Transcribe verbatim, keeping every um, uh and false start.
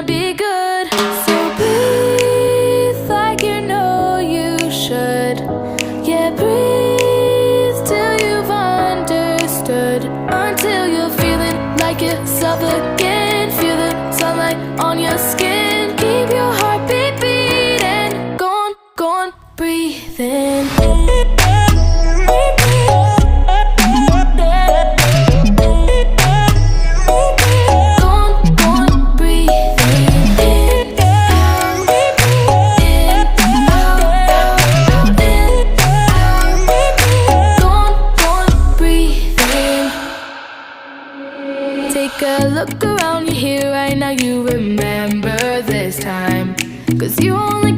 be good. So breathe like you know you should. Yeah, breathe till you've understood. Until you're feeling like yourself again. Feel the sunlight on your skin. Keep your heartbeat beating. Go on, go on, breathe in. Go on, go on, breathe in. In, out, in, out, out, in, out. Go on, go on, breathe in. Take a look around you here right now. You remember this time. 'Cause you only